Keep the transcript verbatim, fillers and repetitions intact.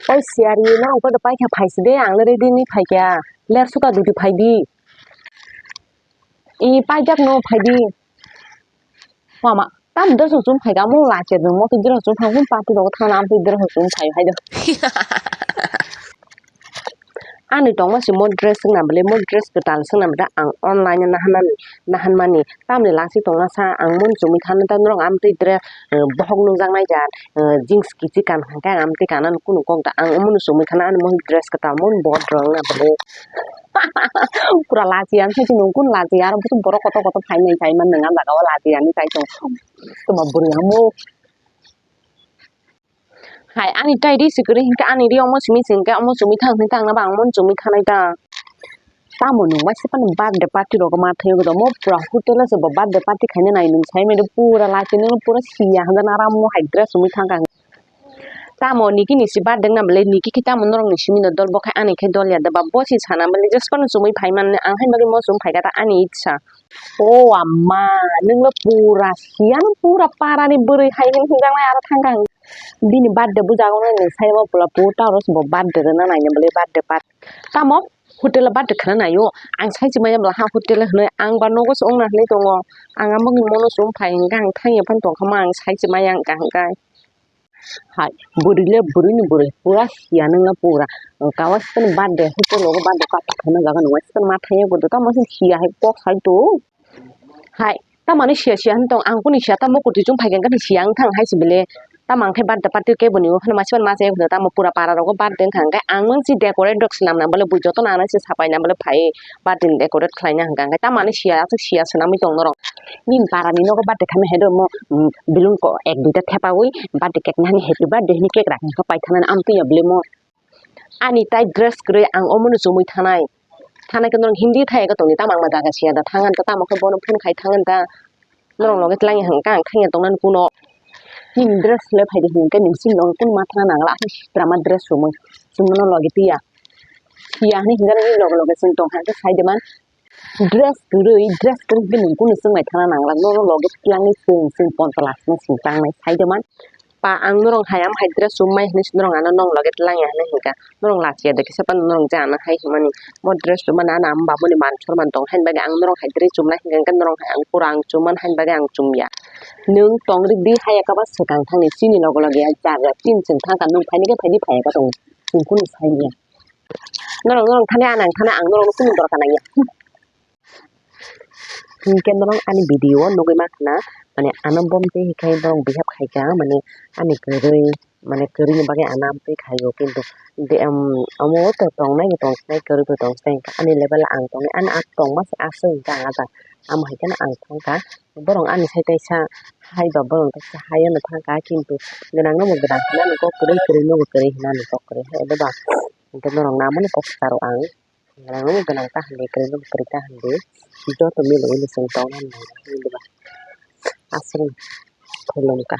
Oi siyari, norok bodo paikha phaiside, ang le ready ni phaikha. Ler suka dudi phaidi. I paijak no phaidi. Mama, tam dress chum phaikha, mo lache dun, mo dress chum phang, party rogo thana, am dress chum phai hai do. Ani tongma si mo dress wngna bwle, mo dress kwtal swngna bwle ang online o nahanani, nahanmani. Tamni lasi tongna sa ang mon chumui thana ta norok amtwi dress, eh, bohok nukjaknai jat, eh, jeans kichi kan hwnkhe ang amtwi kanani kunu kok da. Ang omono chumui thana ani mon dress kwtal mon bohok rwngna bwle. Pura lachi ang khe chini kun lachi aro borok kotor kotor phainai chaiman nang ah jaga o lachi ani chai tong. Tuma bwrwi amo. Hai, ani tai ri si kwrwi hinkhe ani ri omo simi si hinkhe omo chumui thang hinkhe ang nabo ang mon chumui thanai ta. Tamo nwng waisa phano birthday party rogo ma thangwi omo pura hotel o se bo birthday party khaina nai nwng sai mani pura lighting no pura siya hwnjak nang aro omo hai dress chumui thangkha. Tamo niki ni si birthday wngna bwle niki khe tamo norok ni simi no dol bo khe ani khe dol ya da ba bo si sana mani just phano chumui phai mani ang hai bagwi mo chumui phaikha ta ani itsa. O amma, nwng le pura siya no pura para ni bwrwi hai hwnjaknai aro thangkha. Bini birthday bujago no nwng sai ma pula po ta oro se bo birthday rwna naina bwle birthday party. Tamo hotel o birthday khwna naio. Ang sai se maya bwla ha hotel o hinwi ang ba nogo se wngna hinwi tongo. Ang amo ni mono se wngphai hwnkhe ang thangya phano tongkha ma ang sai se maya wngkha hwnkhe. Hai bwrwi le bwrwi ni bwrwi pura siya nwng le pura. Kawa se birthday hotel o birthday party khwna jaga nung waisa ma thangya bwdw tamo se siya hai kok sai to. Hai, tamani siya siya hwn tong, ang kuni siya tamo kwtwi chum phaikha, khe siya wng thang hai se bele. Tamo ang khe birthday party kebo ni o phano masiban masa ya tamo pura para rogo birthday wngkha, hwnkhe ang mang si decorate rok swnam nang bole, bui jotono ano se sapai nang bole phai birthday ni decorate khlaina hwnkha, hwnkhe tamani siya aswk siya swnamwi tong norok. Nini para ni nogo birthday khaima hai rw mo, mm, balloon ko ek duita thepaui birthday cake nani happy birthday hwnwi cake rakha paithaknani amtwi ya bole mo. Ani tai dress kwrwi ang omono chumui thanai. Thanai khe norok hindi thai khe tongdi tamo ang ma jaga siya da thang ta tamo khe bono phone khai thang ta. Norok loge twlang ya hwnkha ang thang ya tongnani kuno. Nini dress le phaidi hwnkhe nini simi loge kun ma thang nangla aswk sitra ma dress chumui. Chumui no loge twi ya. Siya hwnwi hwnkhe nini loge loge chwng tong kha khe sai de man. Dress kwrwi, dress kwrwi hwnkhe nwng kunu chwng nai thana nang lak, nono loge twlangwi chwng, chwng pontla chwng, chwng tangnai sai de man. Pa ang norok hai, am hai dress chum mai hwnwi se norok ano nong loge twlang ya hwnwi hwnkha. Norok lachiya de kisa phano norok je ano hai hwnmani. Mo dress chum mani ano ama babo ni man sor man tong haini bagwi ang norok hai dress chum nai hwnkha, hwnkhe norok hai ang pura ang chum man haini bagwi ang chum ya. Nwng tong rwdi haya khe ba swkang thangni chini loge loge ya jar jar tin chwng thang kha, nwng phaini khe phaidi phai ya khe tong, chwng kunu sai ya. Norok, norok thani, ang thani, ang norok kunu dorkar nangya. Hinkhe norok ani video o nugwi mankha na, mane ano bom twi hinkhe borok behave khaikha, mane ani kwrwi, mane kwrwini bagwi ano amtwi khaio, kintu de, um, omo o to tongnai bo tongsinai, kwrwi bo tongsinai, ani level o ang tongnai, ani ang tongma se aswk hinkhe ang ajak, amo hinkhe no ang thangkha, borok ani sai kaisa hai ba borok kaisa hai no thangkha, kintu gwnang no bo gwnang hinwi nukgo, kwrwi kwrwi no bo kwrwi hinwi nukgo, kwrwi hai eba ba. Hwnkhe norok nangmani kok kwcharo ang. Gwnang no gwnang ta hwnwi, kwrwi no kwrwi ta hwnwi. Joto milwi no chwng tongna nango hwnwi ba. Aswk khulumkha.